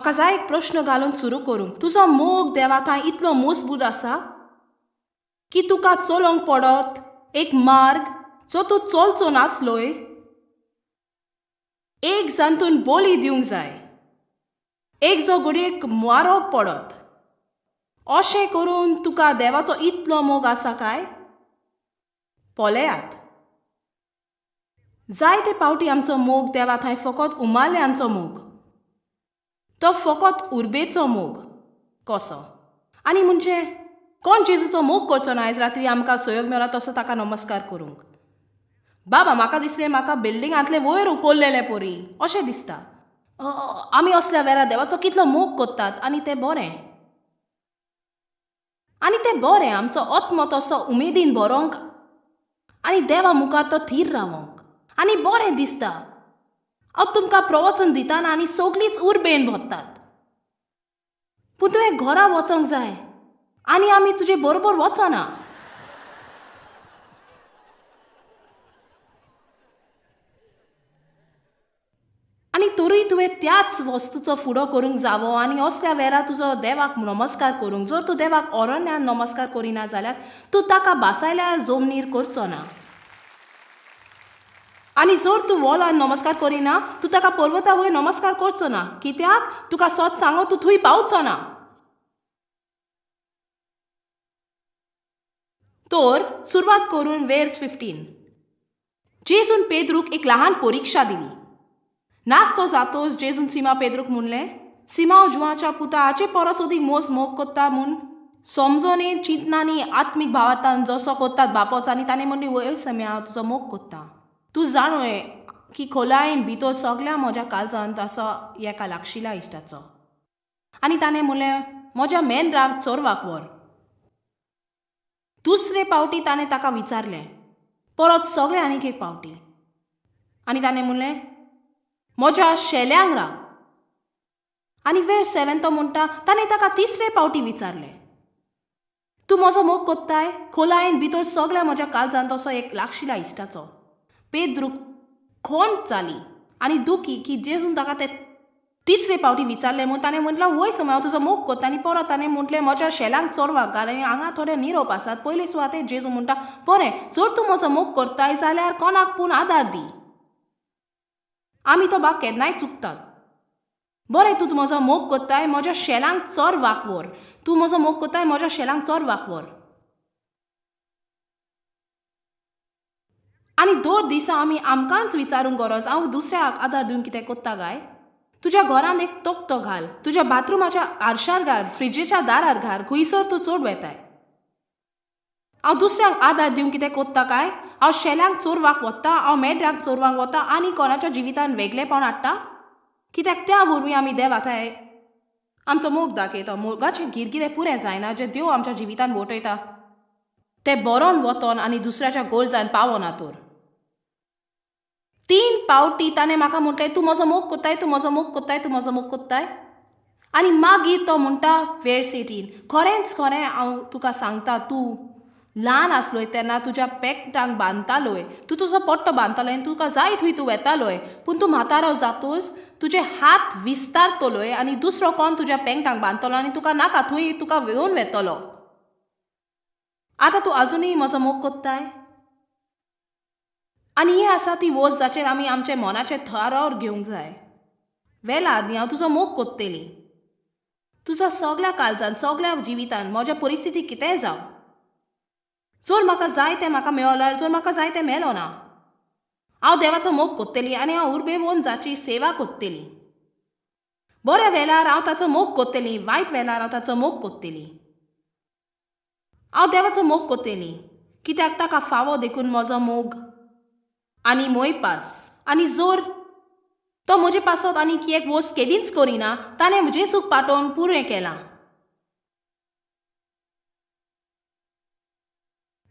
म्हाका जाय एक प्रश्न घालून सुरू करूंक. तुजो मोग देवा थंय इतलो मजबूत आसा की तुका चलोवंक पडत एक मार्ग जो तूं चलचो नासलोय. एक जांतून बोली दिवंक जाय, एक जो घडयेक मारोंक पडत. अशें करून तुका देवाचो इतलो मोग आसा काय? पळयात, जायते पावटी आमचो मोग देवा थंय फकत उमाल्यांचो मोग, तो फकत उर्बेचो मोग कसो. आनी म्हणजे कोण जेजूचो मोग करचो ना? आयज रात्री आमकां सहयोग मेळ्ळा तसो ताका नमस्कार करूंक. बाबा, म्हाका दिसलें म्हाका बिल्डिंगांतलें वयर उखल्लेलें परी अशें दिसता. आमी असल्या वेळार देवाचो कितलो मोग करतात आनी तें बरें, आनी तें बरें. आमचो आत्मो तसो उमेदीन बरोवंक आनी देवा मुखार तो थीर रावोंक आनी बरें दिसता. हांव तुमकां प्रवचन दिताना आनी सगळींच उर्बेन भरतात, पूण तुवें घरा वचोंक जाय आनी आमी तुजे बरोबर वचना. आनी तरूय तुवें त्याच वस्तूचो फुडो करूंक जावो आनी असल्या वेळार तुजो देवाक नमस्कार करूंक. जर तूं देवाक अरण्यान नमस्कार करिना जाल्यार तूं ताका बासायल्या जमनीर करचो ना. आनी जर तूं वॉलान नमस्कार करिना, तूं ताका पर्वता वयर नमस्कार करचो ना. कित्याक? तुका सत सांगो, तूं थंय पावचो ना. तर सुरवात करून वेर्स 15. जेजून पेद्रूक एक लहान परिक्षा दिली. नास्तो जातोच जेजून सिमा पेद्रूक म्हणलें, सिमाव जुवाच्या पुता, हाचे परस अदीक मोस मोग कोत्ता म्हूण समजोने चिंतनानी आत्मीक भावार्थान जसो कोत्तात बापोच. आनी ताणें म्हणलें, वय सम्या, हांव तुजो मोग कोत्ता. तूं जाणूय की खोलायेन भितर सगळ्या म्हज्या काळजांत असो एका लागशिल्ल्या इश्टाचो. आनी ताणें म्हणलें, म्हज्या मेंढरांक चोरवाक व्हर. दुसरे पावटी ताणें ताका विचारलें, परत सगळें आनीक एक पावटी. आनी ताणें म्हणलें, म्हज्या शेल्यांक राव. आनी वेळ 7 तो म्हणटा, ताणें ताका तिसरे पावटी विचारलें, तूं म्हजो मोग कोत्ताय? खोलायेन भितर सगळ्या म्हज्या काळजांत असो एक लागशिल्ल्या इश्टाचो. पेद्रूक खोंट जाली आनी दुखी की जेजून ताका ते तिसरे पावटी विचारलें म्हूण. ताणें म्हटलें, वय समय हांव तुजो मोग कोत्ता. आनी परत ताणें म्हटलें, म्हज्या शेलांक चोरवाक घाल आनी हांगा थोडे निरोप आसात. पयले सुवातेर जेजू म्हणटा, बरें, जर तूं म्हजो मोग करताय जाल्यार कोणाक पूण आदार दी. आमी तो भाग केन्नाय चुकतात. बरें, तूं म्हजो मोग कोत्ताय, म्हज्या शेलांक चोरवाक व्हर. तूं म्हजो मोग कोत्ताय, म्हज्या शेलांक चोरवाक व्हर. आनी दर दिसा आमी आमकांच विचारूंक गरज, हांव दुसऱ्याक आदार दिवन कितें कोत्ता काय? तुज्या घरांत एक तकटो घाल, तुज्या बाथरुमाच्या आरशार घाल, फ्रिजेच्या दारार घाल, खंयसर तूं चड वेताय. हांव दुसऱ्यांक आदार दिवंक कितें कोत्ता काय? हांव शेल्यांक चोरवाक वता, हांव मेंढरांक चोरवाक वता आनी कोणाच्या जिवितान वेगळेपण हाडटा? कित्याक त्या वरवीं आमी देवा थंय आमचो मोग दाखयता. मोगाचें गिरगिरें पुरें जायना जें देव आमच्या जिवितान वटयता, तें बरोवन वतोन आनी दुसऱ्याच्या गरजान पावना. तर 3 पावटी ताणें म्हाका म्हटलें, तूं म्हजो मोग कोत्ताय, तूं म्हजो मोग कोत्ताय, तूं म्हजो मोग कोत्ताय. आनी मागीर तो म्हणटा वेर्स 18, खरेंच खरें हांव तुका सांगता, तूं ल्हान आसलोय तेन्ना तुज्या पेकटांक बांदतालोय, तूं तुजो पट्टो बांदतालोय आनी तुका जाय थंय तूं वेतालोय. पूण तूं म्हातारो जातोच तुजे हात विस्तारतलोय आनी दुसरो कोण तुज्या पेंकटांक बांदतलो आनी तुका नाका थंय तुका घेवन वेतलो. आतां तूं आजुनूय म्हजो मोग कोत्ताय? आनी ही आसा ती वस्त जाचेर आमी आमचे मनाचे थरावर घेवंक जाय. वेला आदीं हांव तुजो मोग कोत्तली, तुजो सगळ्या काळजान, सगळ्या जिवितान, म्हज्या परिस्थिती कितेंय जावं. जर म्हाका जाय तें म्हाका मेळल्यार, जर म्हाका जाय तें मेळना, हांव देवाचो मोग कोत्तली आनी हांव उर्बेवन जाची सेवा कोत्तली. बऱ्या वेळार हांव ताचो मोग कोत्तली, वायट वेळार हांव ताचो मोग कोत्तली. हांव देवाचो मोग कोत्तली कित्याक ताका फावो देखून म्हजो मोग आनी मोयपास. आनी जर तो म्हजे पासत आनी एक वस्त केदींच करिना, ताणें जेजूक पाठोवन पुरें केलां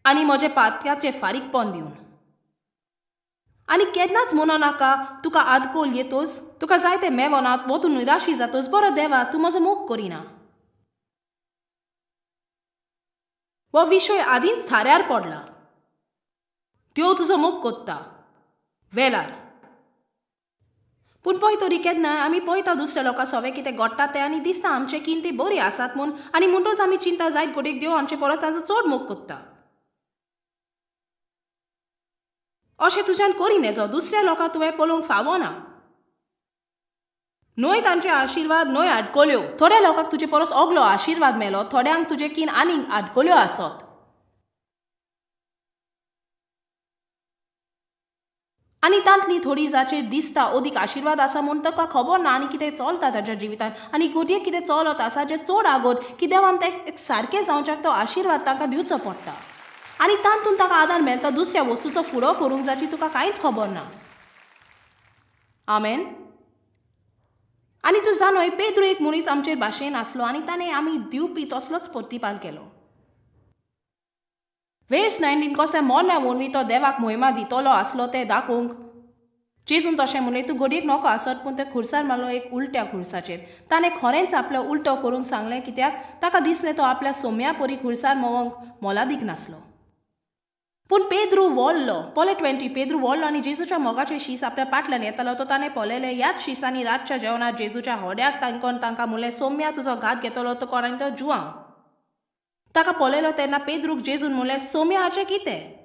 आनी म्हजें पातकाचें फारीकपण दिवन. आनी केन्नाच म्हणो नाका तुका आदकोल येतोच, तुका जाय तें मेवना, वो तूं निराशी जातोच. बरो देवा, तूं म्हजो मोग करिना. हो विशय आदींच थाऱ्यार पडला. देव तुजो मोग कोत्ता वेलार. पूण पळय तरी केन्ना आमी पळयता दुसऱ्या लोकां सवे कितें घडटा तें आनी दिसता आमचें किन ती बरी आसात म्हूण आनी म्हणटच आमी चिंता जायत गोडेक देव आमचे परस तांचो चड मोग करता. अशें तुज्यान करी नेजो. दुसऱ्या लोकां तुवें पळोवंक फावो ना. न्हय तांचे आशिर्वाद न्हय आडकोल्यो. थोड्या लोकांक तुजे परस ओगलो आशिर्वाद मेलो, थोड्यांक तुजे कीन आनीक आडकोल्यो आसत. आनी तांतली थोडी जाचेर दिसता अदीक आशिर्वाद आसा म्हूण ताका खबर ना आनी कितें चलता ताच्या जिवितान आनी घडये कितें चलत आसा जें चड आगोद की देवान तें सारकें जावच्याक तो आशिर्वाद तांकां दिवचो पडटा आनी तातूंत ताका आदार मेळटा दुसऱ्या वस्तूचो फुडो करूंक जाची तुका कांयच खबर ना. आमेन. आनी तूं जाणोय पेद्रू एक मनीस आमचेर भाशेन आसलो आनी ताणें आमी दिवपी तसलोच प्रतिपाल केलो. वेस 19 कसल्या मोन्या वरवीं तो देवाक मोहिमा दितलो आसलो तें दाखोवंक जेजून तशें म्हणलें, तूं घडयेक नको आसत पूण तें खुर्सार मारलो एक उलट्या खुर्साचेर. ताणें खरेंच आपलो उलटो करूंक सांगलें कित्याक ताका दिसलें तो आपल्या सोम्या परी खुर्सार मोवंक मोलादीक नासलो. पूण पेद्रू वळ्ळो. पळय 20 पेद्रू वळ्ळो आनी जेजूच्या मोगाचे शीस आपल्या पाटल्यान येतालो तो ताणें पळयलें. ह्याच शिसांनी रातच्या जेवणार जेजूच्या होड्याक तांकां तांकां म्हणलें, सोम्या तुजो घात घेतलो तो कोण आनी तो जुआंव. ताका पळयलो तेन्ना पेद्रूक जेजून म्हणलें, सोम्या हाचें कितें?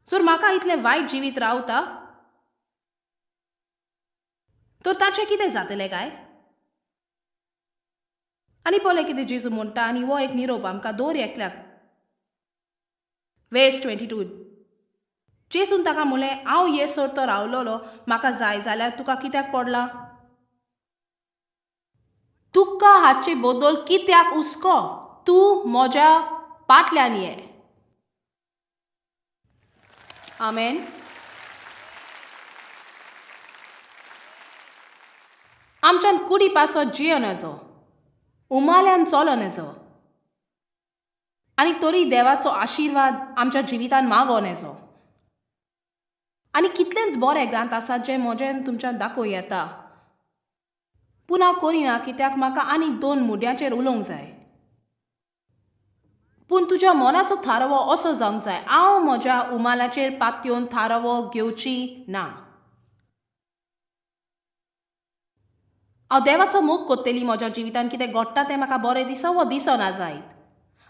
जर म्हाका इतलें वायट जिवीत रावता तर ताचें कितें जातलें काय? आनी पळय कितें जेजू म्हणटा आनी हो एक निरोप आमकां दर एकल्याक. वेर्स 22 जेजून ताका म्हणलें, हांव येसर तो रावलोलो म्हाका जाय जाल्यार तुका कित्याक पडला? तुका हाचे बदल कित्याक हुस्को? तूं म्हज्या पाटल्यान ये. आमेन. आमच्यान कुडी पासत जियो नजो, उमाल्यान चलो नजो आनी तरी देवाचो आशिर्वाद आमच्या जिवितान मागो नजो. आनी कितलेंच बरे ग्रांथ आसात जे म्हजें तुमच्यान दाखोवं येता, पूण हांव करिना कित्याक म्हाका आनीक 2 मुद्यांचेर उलोवंक जाय. पूण तुज्या मनाचो थारावो असो जावंक जाय, हांव म्हज्या उमाल्याचेर पातयेवन थारावो घेवची ना. हांव देवाचो मोग कोत्तली म्हज्या जिवितान कितें घडटा तें म्हाका बरें दिसो वो दिसना जायत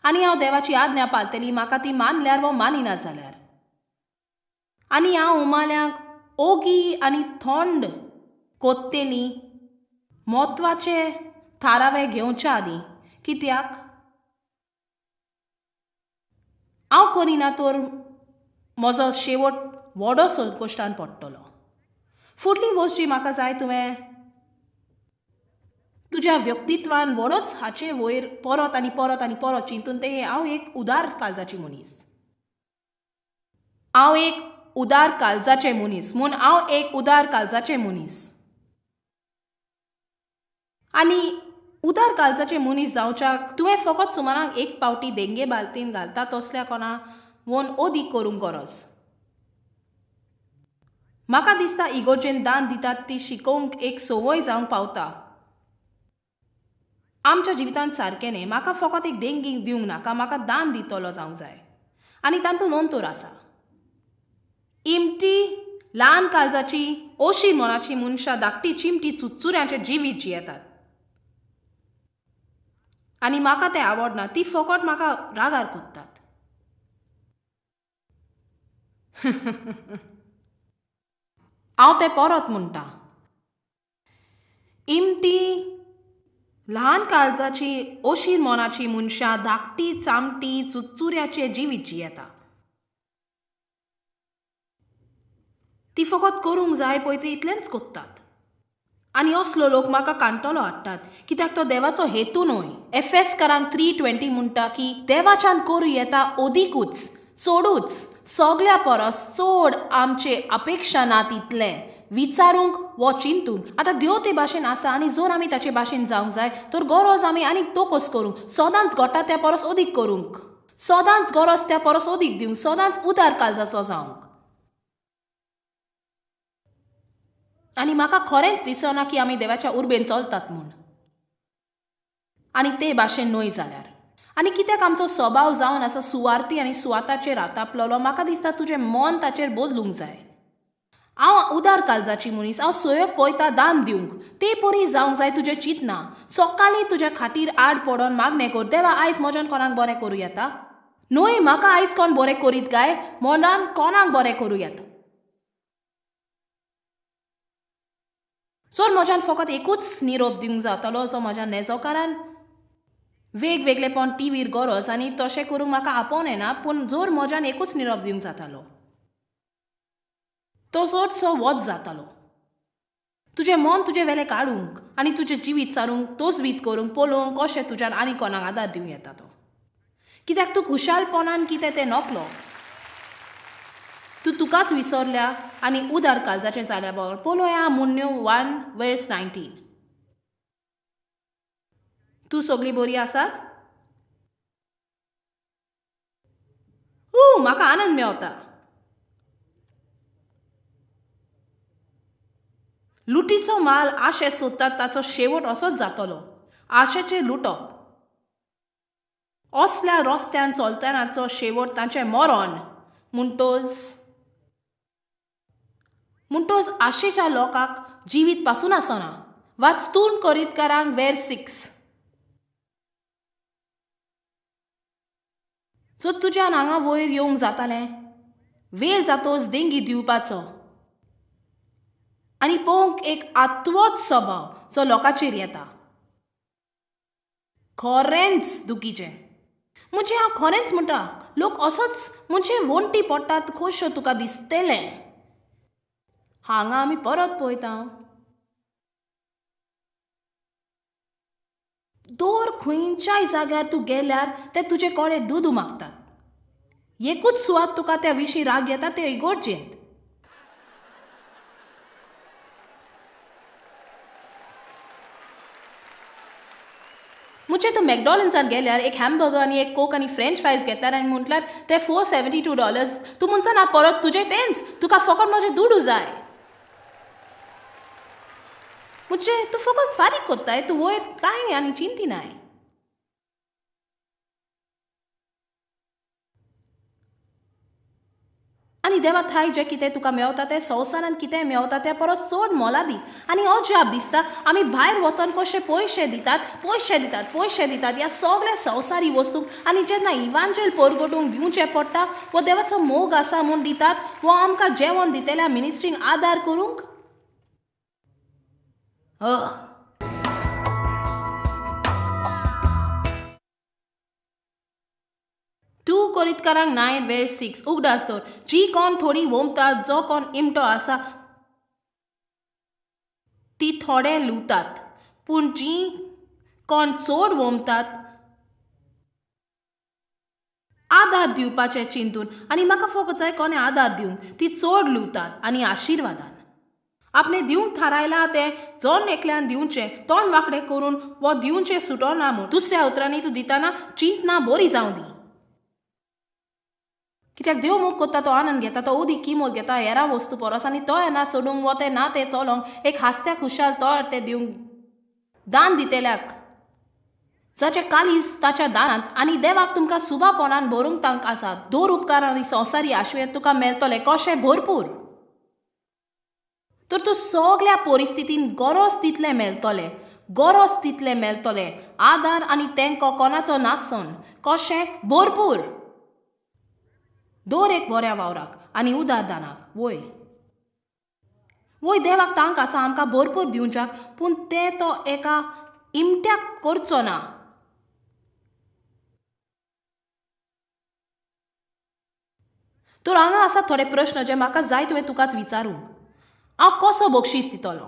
आनी हांव देवाची आज्ञा पाळटली म्हाका ती मानल्यार वो मानिना जाल्यार. आनी हांव उमाल्यांक ओगी आनी थंड कोत्तली म्हत्वाचे थारावे घेवच्या आदीं, कित्याक हांव करिना तर म्हजो शेवट व्हडो संकश्टान पडटलो. फुडली वस्त जी म्हाका जाय, तुवें तुज्या व्यक्तित्वान व्हडोच हाचे वयर परत आनी परत आनी परत चिंतून तें, हांव एक उदार काळजाची मनीस, हांव एक उदार काळजाचें मनीस म्हूण हांव एक उदार काळजाचें मनीस. आनी उदार काळजाचें मनीस जावच्याक तुवें फकत सुमारांक एक पावटी देंगे बालतीन घालता तसल्या कोणा वोन अदीक करूंक गरज. म्हाका दिसता इगोर्जेन दान दितात ती शिकोवंक एक संवय जावंक पावता. आमच्या जिवितांत सारकें न्ही, म्हाका फकत एक देंगी दिवंक नाका, म्हाका दान दितलो जावंक जाय आनी तातूंत अंतर आसा. इमटी ल्हान काळजाची ओशी मनाची मनशां धाकटी चिमटी चुचुऱ्यांचें जिवीत जियेतात आनी म्हाका तें आवडना. ती फकत म्हाका रागार कोत्तात. हांव तें परत म्हणटा, इमटी ल्हान काळजाची ओशीर मनाची मनशां धाकटी चामटी चुचुऱ्याचें जिवीत जियेता. ती फकत करूंक जाय पळय ती इतलेंच कोत्तात आनी असलो लोक म्हाका कांटोलो हाडटात कित्याक तो देवाचो हेतू न्हय. एफेसकारांक 3:20 म्हणटा की देवाच्यान करूं येता अदिकूच चडूच सगल्या परस चड आमचे अपेक्षा ना तितलें विचारूंक वो चिंतूंक. आतां देव ते भाशेन आसा आनी जर आमी ताचे भाशेन जावंक जाय तर गरज आमी आनीक तोकोस करूंक, सदांच घडटा त्या परस अदीक करूंक, सदांच गरज त्या परस अदीक दिवंक, सदांच उदार काळजाचो जावंक. आनी म्हाका खरेंच दिसना की आमी देवाच्या उर्बेन चलतात म्हूण आनी ते भाशेन न्हय जाल्यार. आनी कित्याक आमचो स्वभाव जावन आसा सुवार्थी आनी सुवाताचेर आतापलेलो. म्हाका दिसता तुजें मन ताचेर बदलूंक जाय. हांव उदार काळजाची मनीस, हांव सोयोग पळयता दान दिवंक. ते परी जावंक जाय तुजें चिंतना. सकाळीं तुज्या खातीर आड पडोन मागणें कर, देवा आयज म्हज्यान कोणाक बरें करूं येता? न्हय, म्हाका आयज कोण बरें करीत काय मनान कोणाक बरें करूं येता? सर म्हज्यान फकत एकूच निरोप दिवंक जातलो जो म्हज्या नेजोकारान वेगवेगळेपण टिवीर गरज आनी तशें करूंक म्हाका आपोवन येना, पूण जोर म्हज्यान एकूच निरोप दिवंक जातालो तो चडसो वच जातालो. तुजें मन तुजें वेलें काडूंक आनी तुजें जिवीत सारूंक तोजवीत करूंक पळोवंक कशें तुज्यान आनी कोणाक आदार दिवं येता तो. कित्याक तूं खुशालपणान कितें तें नकलो, तूं तुकाच विसरल्या आनी उदार काळजाचें जाल्या बगर. पळोवया मुन्न्यो 1:19. तूं सगळीं बरी आसात? म्हाका आनंद मेवता. लुटीचो माल आशे सोदतात ताचो शेवट असोच जातलो. आशेचें लुटप. असल्या रस्त्यान चलतनाचो शेवट तांचें मरण. म्हणटोच आशेच्या लोकांक जिवीत पासून आसना. वाचतून करीतकारांक 6. सो तुज्यान हांगा वयर येवंक जातालें, वेळ जातोच देंगी दिवपाचो आनी पळोवंक एक आत्वोच स्वभाव जो लोकांचेर येता. खरेंच दुखीचें. म्हणजे हांव खरेंच म्हणटा, लोक असोच म्हणजे वण्टी पडटात खोश्यो तुका दिसतलें. हांगा आमी परत पळयता, दर खंयच्याय जाग्यार तूं गेल्यार ते तुजे कडेन दूद मागतात. एकूच सुवात तुका त्या विशीं राग येता ते इगोर्जेंत. मुझे तूं मॅकडॉनल्ड्सान गेल्यार एक हॅमबर्गर आनी एक कोक आनी फ्रेंच फ्रायज घेतल्यार आनी म्हटल्यार ते $472. तूं म्हणचो ना परत तुजें तेंच, तुका फकत म्हजें दुडू जाय. म्हणजे तूं फकत फारीक कोत्ताय, तूं वयर कांय आनी चिंतिनाय. आनी देवा थाय जें कितें तुका मेवता तें संवसारान कितें मेवता तें परस चड मोलादीक आनी अजाप दिसता. आमी भायर वचोन कशे पयशे दितात, पयशे दितात, पयशे दितात ह्या सगळ्या संवसारी वस्तूंक. आनी जेन्ना इवांजेल परगटूंक दिवचें पडटा वो देवाचो मोग आसा म्हूण दितात, वो आमकां जेवण दितल्या मिनिस्ट्रींक आदार करूंक. टू कोरितकारांक 9:6. उगडास दवर, जी कोण थोडी वोमतात, जो कोण इमटो आसा ती थोडे लुवतात, पूण जी कोण चड वोमतात आदार दिवपाचें चिंतून, आनी म्हाका फकत जाय कोणें आदार दिवंक, ती चड लुवतात आनी आशिर्वादान. आपणें दिवंक थारायलां तें जण एकल्यान दिवचें, तोंड वांकडें करून वो दिवचें सुटोना म्हूण. दुसऱ्या उतरांनी तूं दितना चिंतना बरी जावं दी. कित्याक देव मोग कोत्ता तो आनंद घेता, तो उदीक किमोत घेता हेरा वस्तू परस, आनी तो येना सोडूंक वो तें ना तें चलोंक एक हासत्या खुशाल तोर तें दिवंक दान दितेल्याक जाचें कालीज ताच्या दानांत. आनी देवाक तुमकां सुबापणान भरूंक तांक आसा. दोर उपकार आनी संवसारी आश्वेत तुका मेळटलें कशें भरपूर. तर तूं सगळ्या परिस्थितीन गरज तितलें मेळटलें, गरज तितलें मेळटलें आदार आनी तेंको कोणाचो नासून कशें भरपूर. दर एक बऱ्या वावराक आनी उदार दानाक. वय वय देवाक तांक आसा आमकां भरपूर दिवच्याक, पूण तें तो एका इमट्याक करचो ना. तर हांगा आसा थोडे प्रश्न जे म्हाका जाय तुवें तुकाच विचारूंक. हांव कसो बक्षीस दितलो?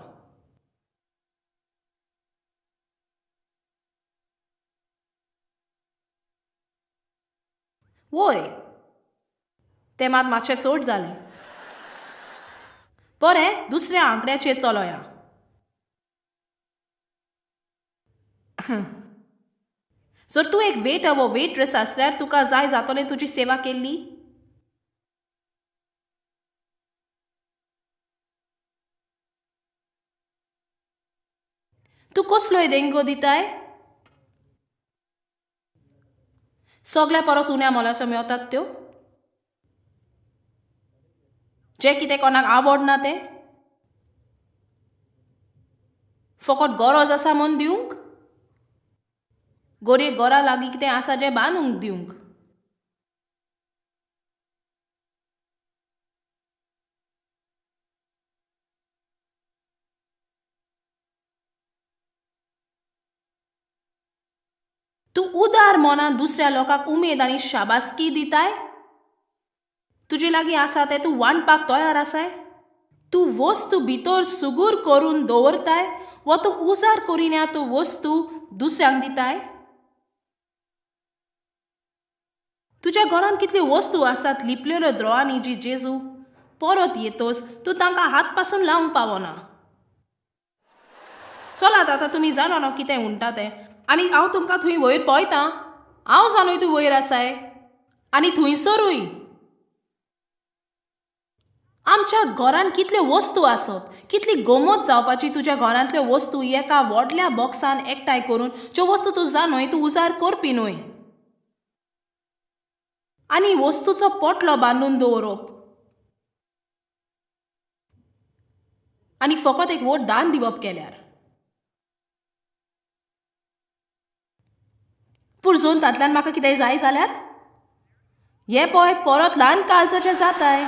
वय तें मात मातशें चड जालें. बरें, दुसऱ्या आंकड्याचेर चलोया. जर तूं एक वेटर वो वेट्रेस आसल्यार तुका जाय जातलें तुजी सेवा केल्ली? तूं कसलोय देंगो दिताय? सगळ्या परस उण्या मोलाच्यो मेवतात त्यो? जें कितें कोणाक आवडना तें फकत गरज आसा म्हूण दिवंक, गोरये घरा लागीं कितें आसा जें बांदूंक दिवंक. तूं उदार मनान दुसऱ्या लोकांक उमेद आनी शाबासकी दिताय? तुजे लागीं आसा तें तूं वांटपाक तयार आसाय? तूं वस्तू भितर सुगूर करून दवरताय वा तूं उजार करिना तूं वस्तू दुसऱ्यांक दिताय? तुज्या घरांत कितल्यो वस्तू आसात लिपलेल्यो द्रोवांनी जी जेजू परत येतोच तूं तांकां हात पासून लावंक पावना. चलात आतां तुमी जाणा न्हू कितें म्हणटा तें, आनी हांव तुमकां थंय वयर पळयतां. हांव जाणूय तूं वयर आसाय आनी थंयसरूय. आमच्या घरांत कितल्यो वस्तू आसत, कितली गमत जावपाची तुज्या घरांतल्यो वस्तू एका व्हडल्या बॉक्सान एकठांय करून, ज्यो वस्तू तूं जाणूय तूं उजार करपी न्हय, आनी वस्तूचो पोटलो बांदून दवरप आनी फकत एक व्हड दान दिवप केल्यार. पूण तांतल्यान म्हाका कितेंय जाय जाल्यार हे पळय परत ल्हान काळजाचें जाताय.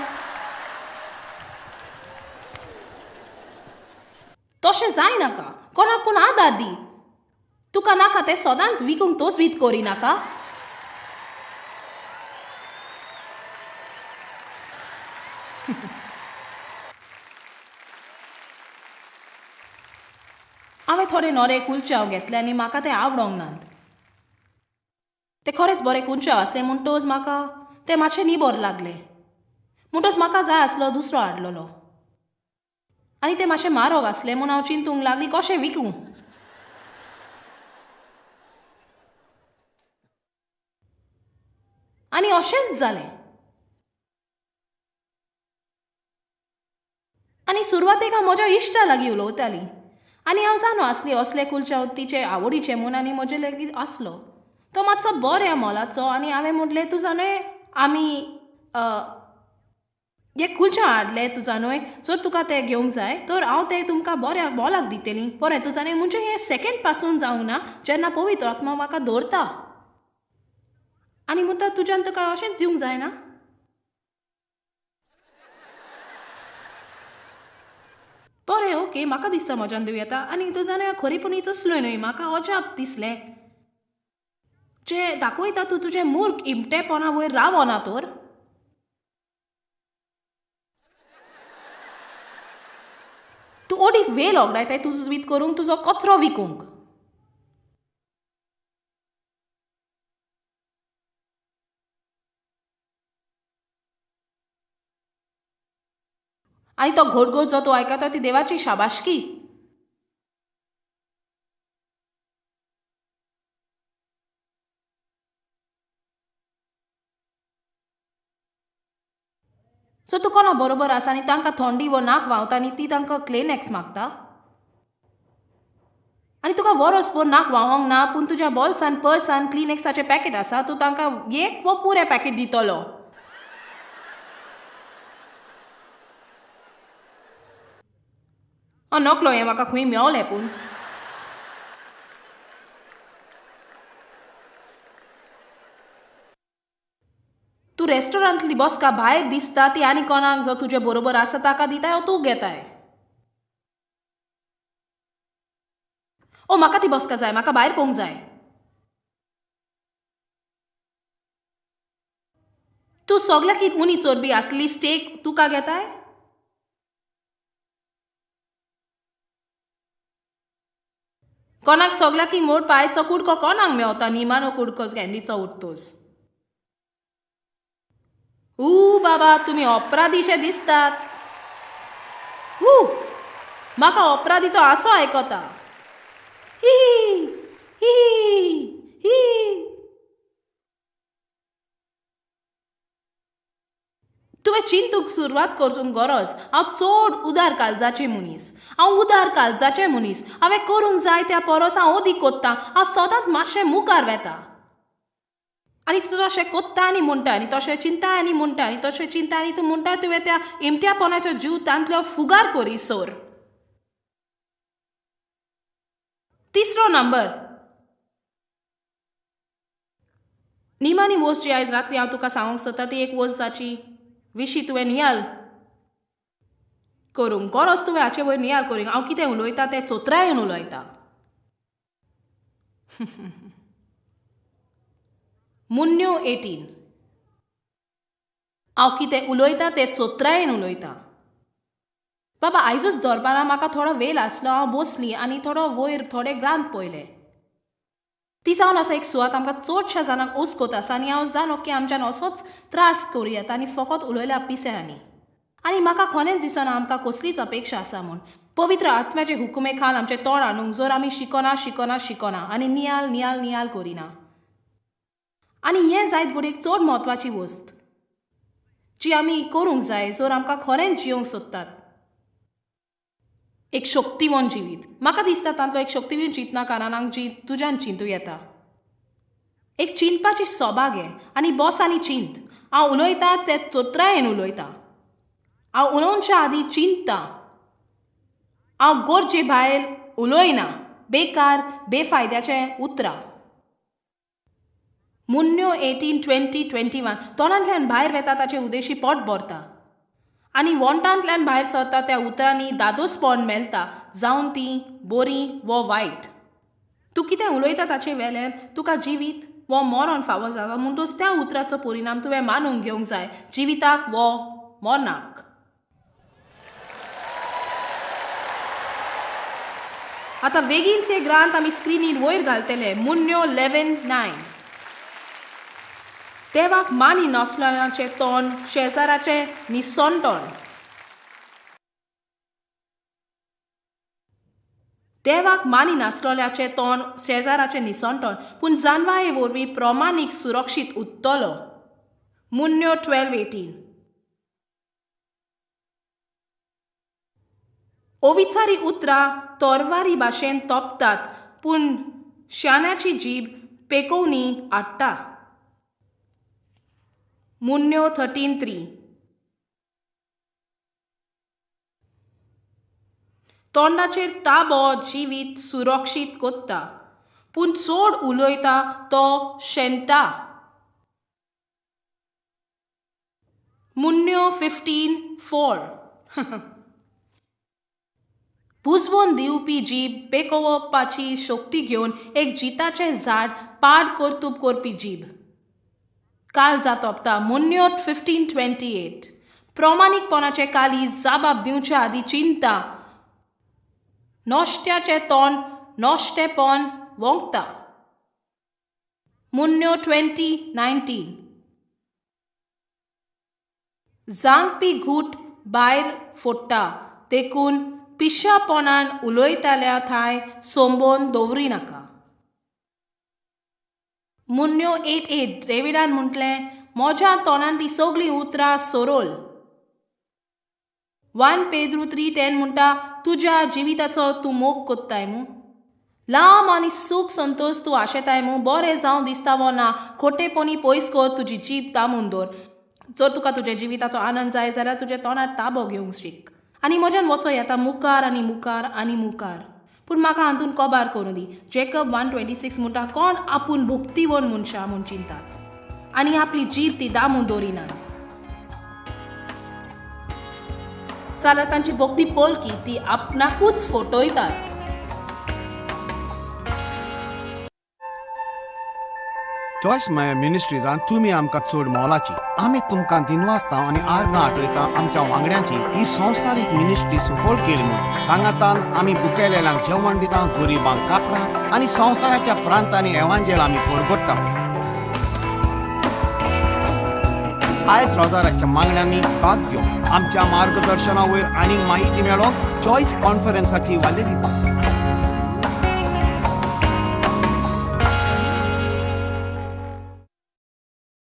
तशें जायनाका, कोणाक पूण आदार दी. तुका नाका तें सदांच विकूंक तोच करिनाका. हांवें थोडे नोरे कुलचाव घेतले आनी म्हाका ते आवडोंक नात. ते खरेंच बरे कुलचाव आसले म्हणटच म्हाका ते मातशे निबर लागले, म्हणटच म्हाका जाय आसलो दुसरो हाडलेलो आनी ते मातशे म्हारग आसले म्हूण हांव चिंतूंक लागली कशें विकूं. आनी अशेंच जालें. आनी सुरवातेक हांव म्हज्या इश्टा लागीं उलयताली आनी हांव जाणो आसली असले कुलचाव तिचे आवडीचे म्हूण आनी म्हजे लागीं आसलो तो मातसो बऱ्या मोलाचो. आनी हांवें म्हटलें तूं जाणूय आमी हे कुलचाव हाडले तूं जाणूय, जर तुका ते घेवंक जाय तर हांव ते तुमकां बऱ्या मोलाक दितली. बरें तूं जाणूय म्हणजे हें सेकेंड पासून जावंक ना जेन्ना पवित्र आत्मा म्हाका दवरता आनी म्हणटा तुज्यान तुका अशेंच दिवंक जायना. बरें ओके म्हाका दिसता म्हज्यान दिवं येता. आनी तूं जाणा खरेपणी तसल्यो न्हय, म्हाका अजाप दिसलें जें दाखयता तूं तुजें मूर्ख इमटेपणा वयर रावना तर. तूं ओडीक वेल ओगडायताय तुजो वीत करूंक, तुजो कचरो विकूंक. आनी तो घोडघोड जो तूं आयकता ती देवाची शाबासकी. सो तूं कोणा बरोबर आसा आनी तांकां थंडी वो नाक व्हांवता आनी ती तांकां क्लेनॅक्स मागता आनी तुका वरस भर नाक व्हांवोंक ना पूण तुज्या बोल्सान पर्सान क्लिनॅक्साचें पॅकेट आसा, तूं तांकां एक वो पुरें पॅकेट दितलो. नकलो हें म्हाका खंय मेवलें पूण. तूं रेस्टॉरंटांतली बसका भायर दिसता ती आनी कोणाक जो तुजे बरोबर आसा ताका दिताय वो तूं घेताय? ओ म्हाका ती बसका जाय, म्हाका भायर पळोवंक जाय. तूं सगळ्याक उणी चोरबी आसली स्टेक तुका घेताय? कोणाक सगळ्याक मोड पांयचो कुडको कोणाक मेवता, निमानो कुडको कँडीचो उरतोस. ऊ बाबा तुमी अपराधीशे दिसतात. ऊ म्हाका अपराधी तो आसो आयकता. ही ही ही. तुवें चिंतूंक सुरवात करूंक गरज. हांव चड उदार काळजाचें मनीस, हांव उदार काळजाचें मनीस. हांवें करूंक जाय त्या परस हांव अदीक कोत्ता, हांव सदांच मातशें मुखार वेता. आनी तूं तशें कोत्ता आनी म्हणटा आनी तशें चिंता आनी म्हणटा आनी तशें चिंता आनी तूं म्हणटा तुवें त्या इमट्यापणाचो जीव तांतलो फुगार करी सोर. तिसरो नंबर निमाणी वस्त जी आयज रात्री हांव तुका सांगूंक सोदता ती एक वस्त जाची विशी तुवें नियाल करूंक गरज, तुवें हाचे वयर नियाल करूंक. हांव कितें उलयता तें चोत्रायेन उलयता. मुन्न्यो 18. हांव कितें उलयता तें चोत्रायेन उलयता. बाबा आयजूच दरबारा म्हाका थोडो वेळ आसलो, हांव बसली आनी थोडो वयर थोडे ग्रांत पळयले. ती जावन आसा एक सुवात आमकां चडश्या जाणांक ओसकोत आसा आनी हांव जाणो की आमच्यान असोच त्रास करूं येता आनी फकत उलयल्या पिसे. आनी म्हाका खरेंच दिसना आमकां कसलीच अपेक्षा आसा म्हूण. पवित्र आत्म्याचे हुकुमे खाल आमचें तोंड हाडूंक जर आमी शिकना शिकना शिकना आनी नियाल नियाल नियाल करिना. आनी हें जायत घडयेक चड म्हत्वाची वस्त जी आमी करूंक जाय जर आमकां खरेंच जियोंक सोदतात. एक शक्तिवंत जिवीत म्हाका दिसता तांतलो एक शक्तिवंत चिंतना कारणांक जी तुज्यान चिंतू येता. एक चिंतपाची सोबा घे आनी बस आनी चिंत. हांव उलयता ते चोत्रायेन उलयता. हांव उलोवच्या आदीं चिंतता. हांव गरजे भायर उलयना, बेकार बेफायद्याचें उतरां. मुन्न्यो 18:20-21 तोंडांतल्यान भायर वेता ताचे उदेशी पोट भरता आनी वोंटांतल्यान भायर सरता त्या उतरांनी दादोसपण मेळटा, जावन ती बरी वो वायट. तूं कितें उलयता ताचे वेल्यान तुका जिवीत वो मरण फावो जाता, म्हणटच त्या उतराचो परिणाम तुवें मानूंक घेवंक जाय, जिविताक वो मरणाक. आतां बेगीनच एक ग्रांत आमी स्क्रिनीर वयर घालतले, मुन्न्यो 11:9. देवाक मानी नासलेल्याचें तोंड शेजाराचें निसणटण. देवाक मानी नासलेल्याचें तोंड शेजाराचें निसणटण, पूण जानवाये वरवीं प्रमाणीक सुरक्षीत उरतलो. मुन्न्यो 12:18. अविचारी उतरां तोरवारी भाशेन तोपतात, पूण शाण्याची जीब पेकोवणी हाडटा. मुन्न्यो 13:3. तोंडाचेर ताबो जिवीत सुरक्षीत कोत्ता, पूण चड उलयता तो शेणटा. मुन्न्यो 15:4. बुजवोन दिवपी जीब पेकोवपाची शक्ती घेवन एक जिताचें झाड पाड कर्तूब करपी जीब. काल जातोपता. मुन्न्यो 15:28. प्रमाणीकपणाचे काली जाबाब दिवच्या आदीं चिंता. नश्ट्याचें तोंड नश्टेपण वोंकता. मुन्न्यो 20:19. जांगपी घूट भायर फोडटा, देखून पिशापणान उलयताल्या थांय सोंबोवन दवरिनाका. मुन्न्यो 8:8. डेविडान म्हटलें, म्हज्या तोंडांतलीं सगळीं उतरां सोरोल. 1 पेद्रू 3:10 म्हणटा, तुज्या जिविताचो तूं मोग कोत्ताय मू, लांब आनी सूख संतोश तूं आशेताय मू, बरें जावं दिसता वो ना, खोटेपणी पयस कर, तुजी जीब दामून दवर. जर तुका तुज्या जिविताचो आनंद जाय जाल्यार तुज्या तोंडार ताबो घेवंक शीक. आनी म्हज्यान वचो येता मुखार आनी मुखार आनी मुखार, पूण म्हाका हातून कबार करूं दी. जेकब 1:26 म्हणटा, कोण आपूण भक्तिवन मनशां म्हूण चिंतात आनी आपली जीब ती दामून दवरिनात जाल्यार तांची भक्ती पोलकी, ती आपणाकूच फटयतात. चॉयस माया मिनिस्ट्रीजान तुमी आमकां चड मोलाची. आमी तुमकां दिनवासता आनी आर्गां आठयता आमच्या वांगड्यांची ही संवसारीक मिनिस्ट्री सुफळ केली म्हूण. सांगातान आमी बुकेलेल्यांक जेवण दिता, गरिबांक कापडां आनी संवसाराच्या प्रांतांनी एवांजेल आमी परगट्टा. आयज रोजाराच्या मागण्यांनी भाग घेवन आमच्या मार्गदर्शना वयर आनीक माहिती मेळोवंक चॉयस कॉन्फरन्साची वालेरी.